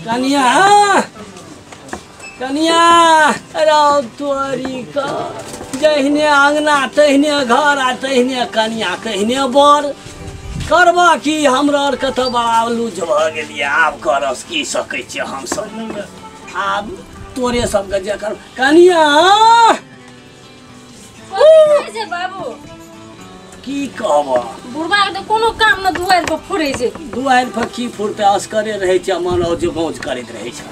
कनिया कनिया रौ तोरी का जहिने अंगना तहिने घर आ तहिने कनिया कहिने बर करबा की हमरा आर के तऽ बड़ा लूज भऽ गेलियै आब करस की सकै छियै हमसब आब तोरे सबके जे कर कनिया कथी बाबू की कहब बुढ़बा के कोनो काम न दुआरि पर फुरै छै दुआरि पर की फुरतै असकरे रहै छै मन औज गौज करैत रहै छै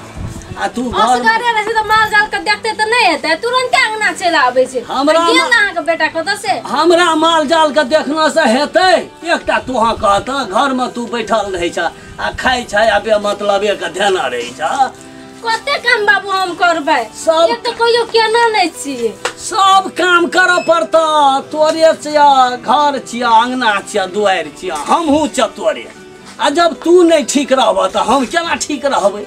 आ तू घर असगरे रहै छै तऽ माल जाल के देखते तऽ नहि हेतै तुरंते अंगना चलि आबै छै हमरा गेल ना अहाँके बेटा कतऽ से हमरा माल जाल के देखना से हेतै एकटा तोहा कहत घर में तू बैठल रहै छ आ खाइ छ आ बेमतलबे के धेना रहै छ कते काम बाबू हम करबै सब एक तऽ कहियो केना नहि छियै सब काम करऽ पड़तऽ तोरे छियै घर छियै अंगना छियै दुआरि छियै हमहूँ छियै तोरे आ जब तू नहि ठीक रहबह तऽ हम केना ठीक रहबै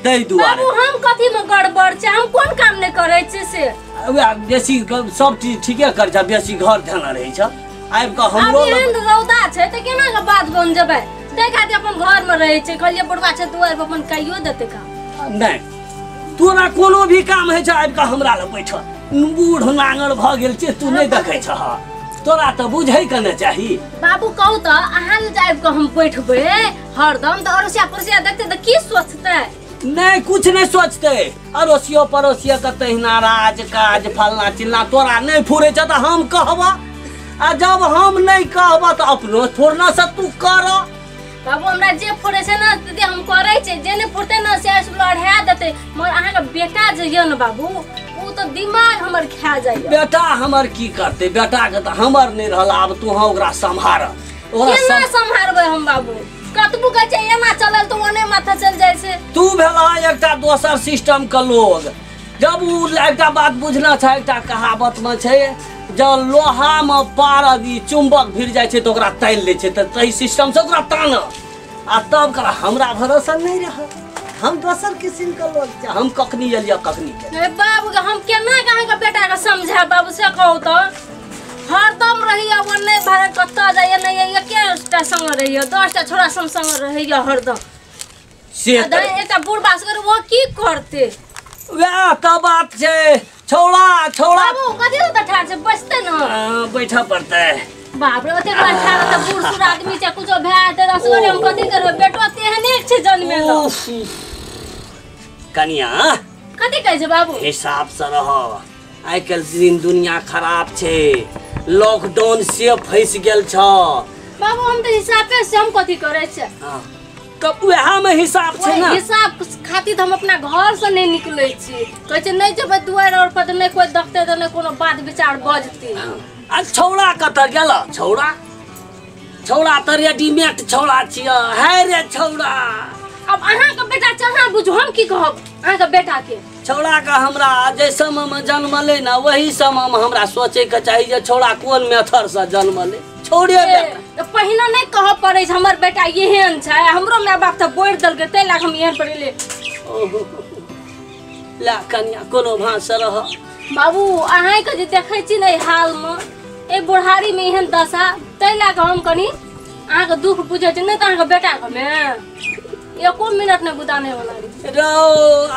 ताहि दुआरे बाबू हम कथी में गड़बड़ छै हम कोन काम नहि करै छियै से वएह बेसी सब चीज ठीके करै छै बेसी घर ध्यान रहै छै आबि कऽ आब हमरो एहन रौदा छै तऽ केना के बात बन जेबै ताहि खातिर अपन घर में रहै छै कहलियै बुढ़बा छै दुआरि पर अपन कहियो देतै काम नहि तोरा कोनो भी काम होइ छै आबि कऽ हमरा लग बैठल बूढ़ नांगर भऽ गेल छै तू नहि देखै छह तोरा तऽ बुझै के ने चाही बाबू कहू तऽ अहाँ लग आबि कऽ हम बैठबै हरदम तऽ अड़ोसिया पड़ोसिया देखतै तऽ की सोचतै नहि कुछ नहि सोचतै अड़ोसियो पड़ोसियो के तहिना राज काज फलना चिलना तोरा नहि फुरै छ तऽ हम कहबह आ जब हम नहि कहबह तऽ अपनो थोड़ना से तू कर बाबू हमरा जे फुरै छै ने ते हम करै छै जे नहि फुरतै ने से लढ़ा देतै मगर अहाँके बेटा जे यऽ ने बाबू ओ तऽ दिमाग हमर खा जाइए बेटा हमर की करतै बेटा के तऽ हमर नहि रहल आब तू ओकरा सम्हार ओकरा केना सम्हारबै हम बाबू कतबो कहै छै एना चलल तऽ ओने माथा चलि जाइ छै तू भेला एकटा दोसर सिस्टम के लोग जब उ एकटा बात बुझना छै एकटा कहावत में छै जब लोहा में पारद ई चुंबक भिड़ जाइ छै तऽ ओकरा तानि लै छै तऽ ताहि सिस्टम से ओकरा तान आ तब करा हमरा भरोसा नहीं रह हम दोसर किस्म के लोग छै हम कखनी एलियै कखनी के ए बाबू के हम केना के अहाँके बेटा के समझायब बाबू से कहू तऽ हरदम रहैया ओने भागे कतऽ जाइए नहि एकेटा संग रहैया 10टा छोरा संग संग रहैया हरदम से आ एकटा बूढ़ बासगर वो की करते वएह तऽ बात छै छौड़ा छौड़ा बाबू कथी लए तऽ ठाढ़ छै बैसते ने बैठऽ पड़तै बाप रे ओते बड़ा ठाढ़ तऽ बूढ़ सूढ़ आदमी छै कुछो भए जेतै तऽ असगरे हम कथी करबै बेटो तेहने छै जनमेल उफ। कनिया कथी कहै छै बाबू हिसाब से रह आइ काल्हि दिन दुनिया खराब छै लॉकडाउन से फंसि गेल छ बाबू हम तऽ हिसाबे से हम कथी करै छै तऽ उएह में हिसाब छै ने हिसाब खातिर तऽ हम अपना घर से नहि निकलै छी कहै छै नहि जेबै दुआरि आओर पर तऽ नहि कोइ देखतै तऽ नहि कोनो बात विचार बजतै आ छौड़ा कतऽ गेल छौड़ा छौड़ा तऽ रेडीमेड छौड़ा छियै है रे छौड़ा अब अहाँके बेटा चाहाँ बुझू हम की कहब अहाँके बेटा के छौड़ा के हमरा जे समय में जन्मलै ने वही समय में हमरा सोचे के चाही जे छौड़ा कोन मेथर से जन्मलै छौड़े बेटा तऽ पहिने नहि कहऽ पड़ै छै हमर बेटा एहन छै हमरो माय बाप तऽ बोरि देलकै ताहि लए कऽ हम एहन पड़ेलियै ओहो ला कनिया कोनो भाँसँ रह बाबू अहाँके जे देखै छी ने एहि हालमे एहि बुढ़ारीमे एहन दशा ताहि लए कऽ हम कनि अहाँके दुःख बुझै छी नहि तऽ अहाँके बेटाके मे एको मिनट नहि गुदाने वाला रहै। रौ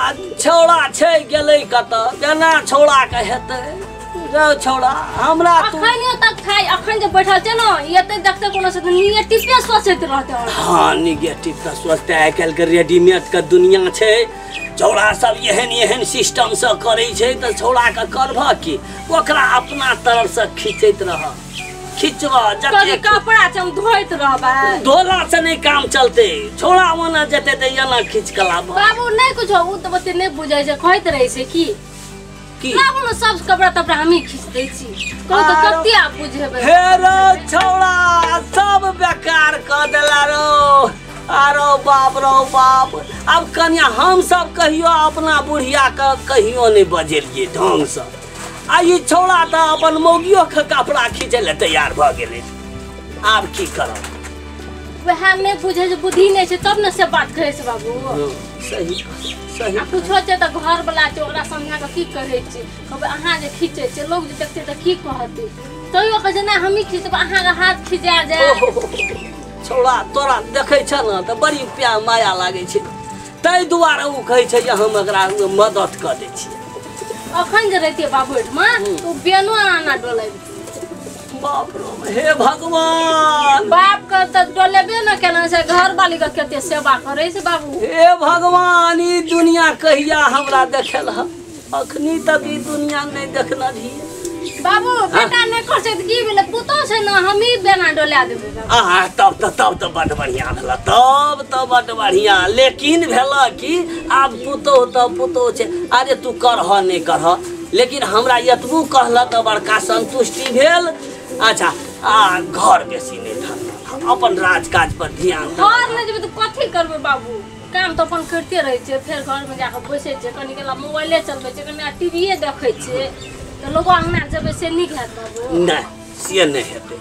आ छौड़ा छै गेलै कतऽ केना छौड़ा के हेतै रौ छौड़ा हमरा तू अखन तक खाइ अखन जे बैठल छै ने एते देखते कोनो से निगेटिवे सोचैत रहतै और। हाँ निगेटिव तऽ सोचते आइ काल्हि के रेडीमेड के दुनिया छै छौड़ा सब एहन एहन सिस्टम से करै छै तऽ छौड़ा के करबह की ओकरा अपना तरफ से खींचैत रह खिचबह कभी जते कपड़ा छै हम धोइत रहबै धोला से नहि काम चलते छौड़ा ओना जेतै तऽ एना खींच के लाबह बाबू नहि कुछो ओ तऽ ओते नहि बुझै छै कहैत रहै छै की की लाबू ने सब कपड़ा तपड़ा हमही खींच दै छी कहू तऽ कते आब बुझेबै हे रौ छौड़ा सब बेकार कऽ देला रौ आरो बाप रौ बाप आब कनिया हम सब कहियो अपना बुढ़िया के कहियो नहि बजेलियै ढंग से आ ई छौड़ा तऽ अपन मौगियो के कपड़ा खींचै लए तैयार भऽ गेलै आब की करब वएह नहि बुझै छै बुद्धि नहि छै तब ने से बात कहै छै बाबू सही सही आ कुछो छै तऽ घर वाला छै ओकरा समझा कऽ की कहै छै कहबै अहाँ जे खींचै छियै लोग जे देखतै तऽ की कहतै तैयो कहै छै नहि हमही खींचबै अहाँके हाथ खिजा जाय छौड़ा तोरा देखै छ ने तऽ बड़ी प्यार माया लागै छै ताहि दुआरे ओ कहै छै जे हम एकरा मदद कऽ दै छियै। अखन जे रहितियै बाबू ओहिठमा तऽ ओ बेनो आना डोलैबतियै। बाप रो, हे भगवान, बाप के तऽ डोलेबे न केना छै, घरवाली के कते सेवा करै छै बाबू। हे भगवान, ई दुनिया कहिया हमरा देखेल हँ? अखनी तक ई दुनिया नहि देखने रहियै। बाबू बेटा नहि कर छै तऽ की भेलै, पुतोह छै ने, हमही बेना डोला देबै बाबू। आ तब तऽ बड्ड बढ़िआँ भेल, तब तऽ बड्ड बढ़िआँ। लेकिन भेल कि आब पुतोह तऽ पुतोह छै, अरे तू करह नहि करह, लेकिन हमरा एतबो कहलक तऽ बड़का संतुष्टि भेल। अच्छा, आ घर बेसी नहि धरल, अपन राजकाज पर ध्यान। घर नहि जेबै तऽ कथी करबै बाबू? काम तऽ अपन करिते रहै छियै, फेर घरमे जाकऽ बैसै छियै, कनि काल मोबाइले चलबै छियै, कनि टीवीए देखै छियै, तऽ लोको अङ्गना जेबै से नीक हैत बाबू? नहि, से नहि हेतै,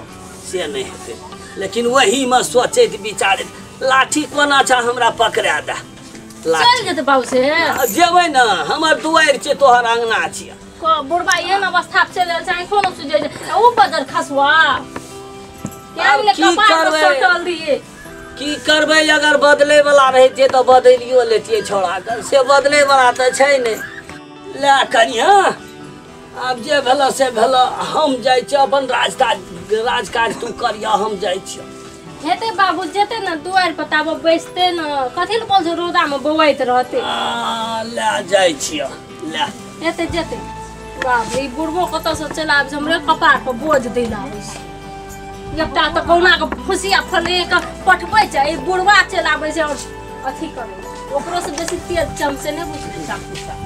से नहि हेतै। लेकिन वहीमे सोचैत विचारैत लाठी कोना छै हमरा पकड़ा दे। चलि जेतै बाबू से जेबै ने, हमर दुआरि छै, तोहर अङ्गना छियै। बुढ़बा एहन अवस्था पर चलि गेल छै, आँखिओ नहि सुझै छै, आ ओ बजर खसुआ की करबै, की करबै? अगर बदलै वाला रहितियै तऽ बदलियो लेतियै छौड़ाके, से बदलै वाला तऽ छै नहि। लए कनिया, आब जे भेल से भेल, हम जाइ छियै अपन राजकाज तू करिया, हम जाइ छियै। हेतै बाबू, जेतै ने दुआरि पर ताबे बैसतै ने, कथी लए बोल छै रौदामे बौआइत रहतै। लए जाइ छियै, लए हेतै जेतै। बाप रे, ई बुढ़बो कतऽसँ चलि आबै छै, हमरे कपार पर बोझ दै लए आबै छै। एकटा तऽ कहुना कऽ फुसिया फले कऽ पठबै छै, ई बुढ़बा चलि आबै छै और अथी करै छै, ओकरो से बेसी तेज चमसे नहि बुझलै चाकू।